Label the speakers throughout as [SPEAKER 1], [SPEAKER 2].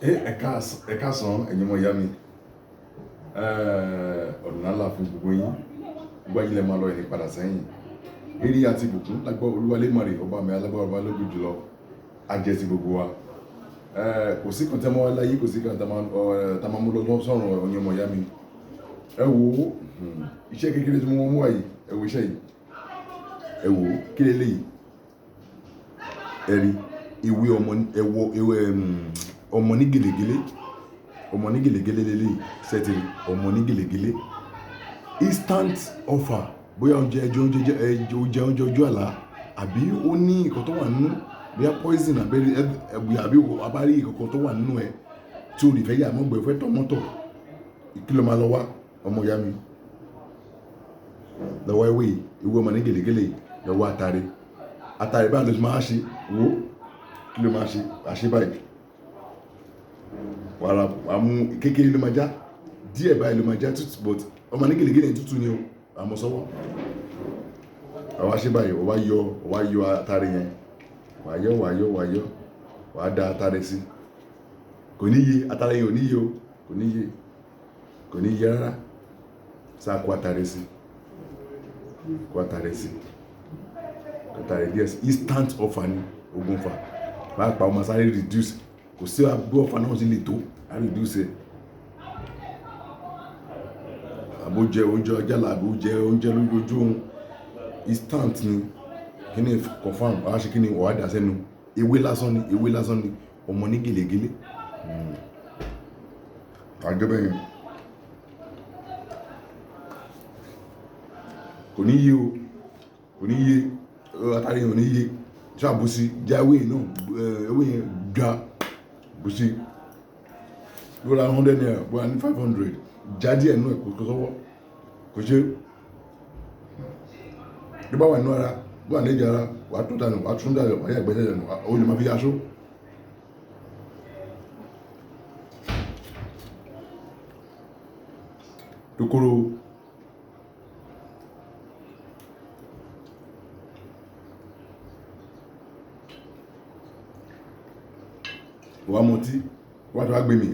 [SPEAKER 1] Ẹ káàsán ẹ̀yin ọmọ ìyá mi. Ọ̀nà ńlá fún gbogbo yín. Gbogbo ayé lẹ máa lọ, ẹni padà sẹ́yìn. Eré àti ìbùkún lágbọ́ Olúwa Lémarè, ọba mi alágbára, ọba lógun jùlọ, á jẹ́ ti gbogbo wa. Kò sí kan tí a máa wá láyé, kò sí kan tí a máa mú lọ sọ́run, ẹ̀yin ọmọ ìyá mi. Ẹ wo iṣẹ́ kékeré tí mo mú wá yìí, ẹ wo iṣẹ́ yìí. Ẹ wo kí leléyìí. Ẹ rí ewé ọmọ, ẹ wo ewé ọmọ ní gèlègélé. Ọmọ ní gèlègélé leléyìí. Ṣé ti rí? Ọmọ ní gèlègélé. Instant offer. Bóyá oúnjẹ, ẹ jẹ oúnjẹ, ẹ jẹ oúnjẹ ojú àlá, àbí ó ní nǹkan tó wà nínú, bóyá poison àbí àbí a bá rí nǹkan tó wà nínú ẹ tí o lè fẹ́ yà mọ́gbẹ́, fẹ́ tọ̀ mọ́tọ̀. Kí ló máa lọ wá, ọmọ ìyá mi? Lọ wá ewé yìí, ewé ọmọ ní gèlègélé yìí, lọ wá atare. Atare báyìí ló ti máa ṣe, wò ó. Kí ló máa ṣe? Wàá ṣe báyìí. Wàá ra, wàá mú kékeré ló máa já. Díẹ̀ báyìí ló máa já tútù, but ọmọ ní gèlègélé tútù ni o. Wàá mú sọ́wọ́. Wàá wá ṣe báyìí, wàá yọ atare yẹn. Wàá yọ, wàá yọ, wàá yọ. Wàá da atare sí. Kò ní yé, atare yẹn ò ní yé o. Kò ní yé. Kò ní yé rárá. Sá kó atare sí. Kó atare sí. Kó atare díẹ̀ sí. Instant offer ni ogun ọfà. Pàápàá ó máa sáré reduce. Kò sí bí ọfà náà ṣe lè tó, á reduce ẹ̀. Àbó jẹ oúnjẹ ọjàlá, àbó jẹ oúnjẹ lójú oorun. Instant ni. Kí ni confirm? Wàá ṣe kí ni? Wàá dà sẹ́nu. Ewé lásán ni, ewé lásán ni. Ọmọ ní gèlègélé. Wàá jẹ́ bẹ́ẹ̀ yẹn. Kò ní yé o. Kò ní yé. Atare yẹn ò ní yé. Ṣá bù sí, já ewé yẹn náà, ewé yẹn já bù sí. Bóyá ₦100, bóyá ní 500. Já díẹ̀ nínú ẹ̀ kó sọ́wọ́. Kò ṣe. Bí bá wà nínú ara, bó wà ní ẹ̀jẹ̀ ara, wà á tún dànù, wà á tún dànù, wà á yàgbẹ́ dànù, o lè máa fi aṣọ. Kòkòrò. Wà á mutí, wà á tó wá gbé mi.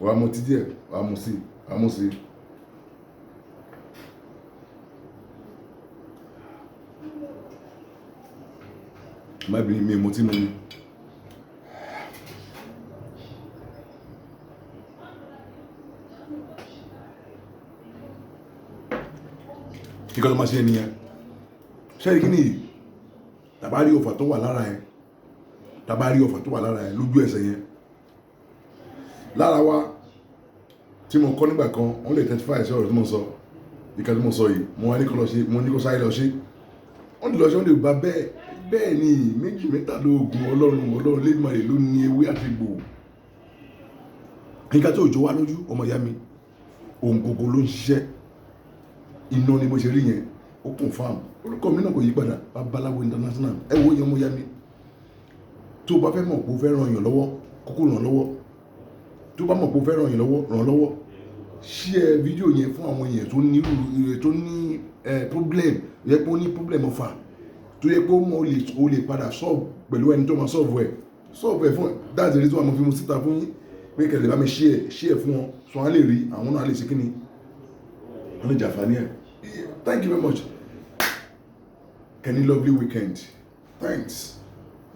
[SPEAKER 1] Wà á mutí díẹ̀, wà á mú sí, wà á mú sí. Má bínú, mi ò mutí mu ni. Nǹkan tó máa ṣe nìyẹn. Ṣé rí kíni yìí? Tà bá rí ọfà tó wà lára ẹ, tà bá rí ọfà tó wà lára ẹ lójú ẹsẹ̀ yẹn. Lára wa tí mo kọ́ nígbà kan, wọ́n lè testify sí ọ̀rọ̀ tí mo sọ. Nǹkan tí mo sọ yìí, mo wá ní kó lọ ṣe, mo ní kó sáré lọ ṣe. Wọ́n ti lọ ṣe, wọ́n lè bá bẹ́ẹ̀. Bẹ́ẹ̀ ni méjì mẹ́ta lóògùn Ọlọ́run, Ọlọ́run Lédùmarè ló ní ewé àti egbò. Nǹkan tí ò jọ wá lójú, ọmọ ìyá mi, ohun gbogbo ló ń ṣiṣẹ́. Iná ni mo ṣe rí yẹn, ó confirm. Orúkọ mi náà kò yí padà, Babaláwo International. Ẹ wo ìyẹn, ọmọ ìyá mi. Tó bá fẹ́ mọ̀ pé o fẹ́ ràn èèyàn lọ́wọ́, kúkú ràn lọ́wọ́. Tó bá mọ̀ pé o fẹ́ ràn èèyàn lọ́wọ́, ràn lọ́wọ́. Share fídíò yẹn fún àwọn èèyàn tó ní irú, tó ní problem, tó yẹ pé ó ní problem ọfà, tó yẹ pé ó mọ̀ ó lè padà solve pẹ̀lú ẹni tó máa solve ẹ̀. Solve ẹ̀ fún, that's the reason why mo fi mu síta fún yín. Pé kí ẹ lè bá mi share, share fún wọn, so wọ́n á lè rí, àwọn náà lè ṣe kíni. Wọ́n lè jàǹfààní ẹ̀. Thank you very much. Kenny, lovely weekend. Thanks.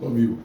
[SPEAKER 1] Love you.